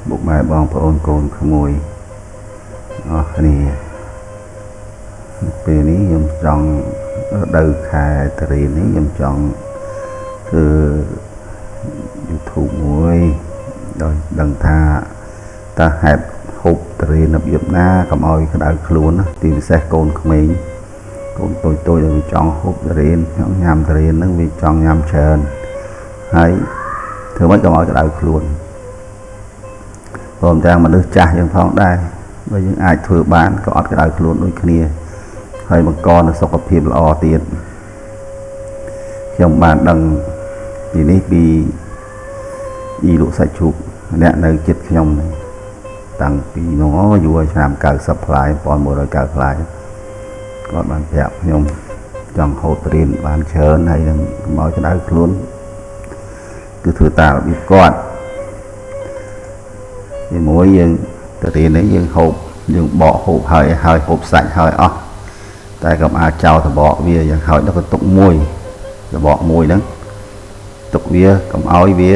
ពុកម៉ែបងប្អូនកូនក្មួយអស់គ្នាពេលនេះខ្ញុំចង់រដូវខែតរៀននេះខ្ញុំចង់ធ្វើ YouTube មួយដោយដឹងថាតើហេតុហូបតរៀនរបៀបណាកុំឲ្យក្តៅខ្លួនណាទីពិសេសកូនក្មេងកូនតូចតូចដែលវាចង់ហូបតរៀនចង់ញ៉ាំតរៀនហ្នឹងវាចង់ញ៉ាំច្រើនហើយធ្វើម៉េចកុំឲ្យក្តៅខ្លួនព្រមទាំងមនុស្សចាស់យើងផងដែរបើយើងអាចធ្វើបានក៏អត់ក្តៅខ្លួនដូចគ្នាហើយបង្កនូវសុខភាពល្អទៀតខ្ញុំបានដឹងពីនេះពីអ៊ីលក់សាច់ជ្រូកម្នាក់នៅចិត្តខ្ញុំនេះតាំងពីនោះយូរឆ្នាំ90ផ្លាយ1190ផ្លាយគាត់បានប្រាប់ខ្ញុំចង់ហូបរៀនបានច្រើនហើយនឹងកុំឲ្យក្តៅខ្លួនគឺធ្វើតាមរបៀបគាត់ទីមួយយើងទៅរៀននេះយើងហូបយើងបកហូបហើយហើយហូបសាច់ហើយអស់តែកុំអាចចោលតបកវាយ៉ាងហោចដល់ក៏ទុកមួយតបកមួយហ្នឹងទុកវាកុំឲ្យវា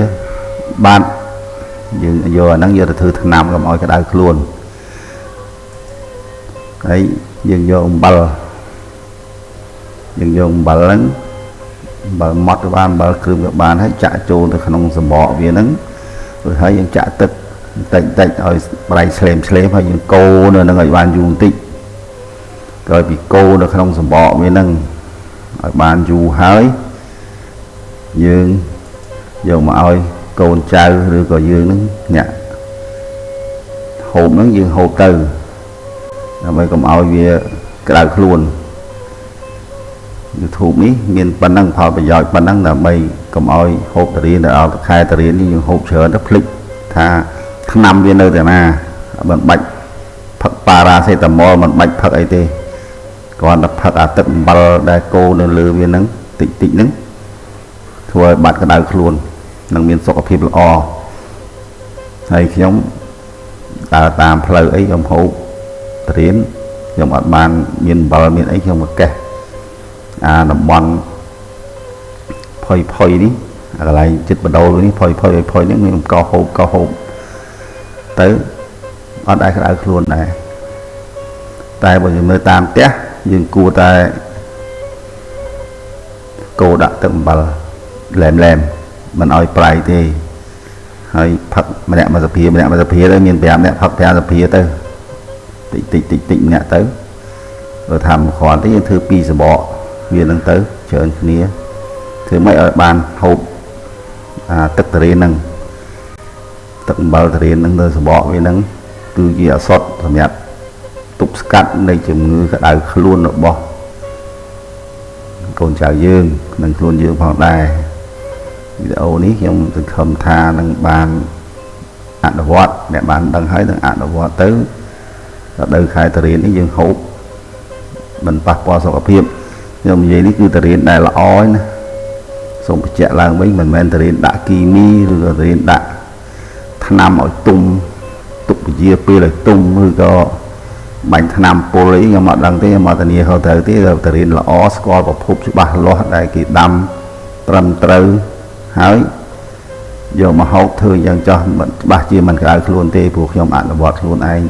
បាត់យើងយកអាហ្នឹងយកទៅធ្វើថ្នាំកុំឲ្យក្តៅខ្លួនហើយយើងយកអំបិលយើងយកអំបិលហ្នឹងអំបិលម៉ត់ក៏បានអំបិលគ្រឿងក៏បានហើយចាក់ចូលទៅក្នុងសម្បកវាហ្នឹងរួចហើយយើងចាក់ទឹកតិចតិចឲ្យប្រៃឆ្លេមឆ្លេមហើយយើងកូរនៅនឹងឲ្យបានយូរបន្តិចក្រោយពីកូរនៅក្នុងសម្បកវាហ្នឹងឲ្យបានយូរហើយយើងយកមកឲ្យកូនចៅឬក៏យើងហ្នឹងអ្នកហូបហ្នឹងយើងហូបទៅដើម្បីកុំឲ្យវាក្តៅខ្លួន YouTube នេះមានប៉ុណ្ណឹងផលប្រយោជន៍ប៉ុណ្ណឹងដើម្បីកុំឲ្យហូបតរៀនដល់ខែតរៀននេះយើងហូបច្រើនទៅភ្លេចថាថ្នាំវានៅតែណាមិនបាច់ផឹកប៉ារ៉ាសេតាមុលមិនបាច់ផឹកអីទេគ្រាន់តែផឹកអាទឹកអំបិលដែលកូរនៅលើវាហ្នឹងតិចតិចហ្នឹងធ្វើឲ្យបាត់ក្តៅខ្លួននិងមានសុខភាពល្អហើយខ្ញុំដើរតាមផ្លូវអីខ្ញុំហូបតរៀនខ្ញុំអត់បានមានអំបិលមានអីខ្ញុំមកកេះអាតំបន់ផុយផុយនេះអាកន្លែងចិត្តបដូលនេះផុយផុយផុយនេះខ្ញុំកោហូបកោហូបទៅអត់ដែរក្តៅខ្លួនដែរតែបើយើងមើលតាមផ្ទះយើងគួរតែកូរដាក់ទឹកអំបិលឡែមឡែមមិនឲ្យប្រៃទេហើយផឹកម្នាក់មួយសភាម្នាក់មួយសភាទៅមាន5នាក់ផឹក5សភាទៅតិចតិចតិចតិចម្នាក់ទៅបើថាមិនគ្រាន់ទេយើងធ្វើ2សបកវានឹងទៅច្រើនគ្នាធ្វើម៉េចឲ្យបានហូបអាទឹកតរៀនហ្នឹងទឹកអំបិលតរៀនហ្នឹងទៅសបកវាហ្នឹងគឺជាឱសថសម្រាប់ទប់ស្កាត់នៃជំងឺក្តៅខ្លួនរបស់កូនចៅយើងនិងខ្លួនយើងផងដែរវីដេអូនេះខ្ញុំសង្ឃឹមថានឹងបានអនុវត្តអ្នកបានដឹងហើយនឹងអនុវត្តទៅរដូវខែតរៀននេះយើងហូបមិនប៉ះពាល់សុខភាពខ្ញុំនិយាយនេះគឺតរៀនដែលល្អណាសូមបញ្ជាក់ឡើងវិញមិនមែនតរៀនដាក់គីមីឬក៏តរៀនដាក់ថ្នាំឲ្យទុំទុកពជាពេលឲ្យទុំឬក៏បាញ់ថ្នាំពុលអីខ្ញុំអត់ដឹងទេខ្ញុំអត់ធានាខុសត្រូវទេតរៀនល្អស្គាល់ប្រភពច្បាស់លាស់ដែលគេដាំត្រឹមត្រូវហើយយកមកហូបធ្វើយ៉ាងចោះច្បាស់ជាមិនក្តៅខ្លួនទេព្រោះខ្ញុំអនុវត្តខ្លួនឯង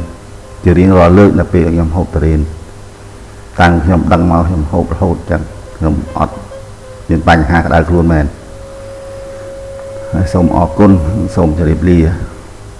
ជារៀងរាល់លើកនៅពេលខ្ញុំហូបតរៀនតាំងខ្ញុំដឹងមកខ្ញុំហូបរហូតចឹងខ្ញុំអត់មានបញ្ហាក្តៅខ្លួនមែនហើយសូមអរគុណសូមជម្រាបលា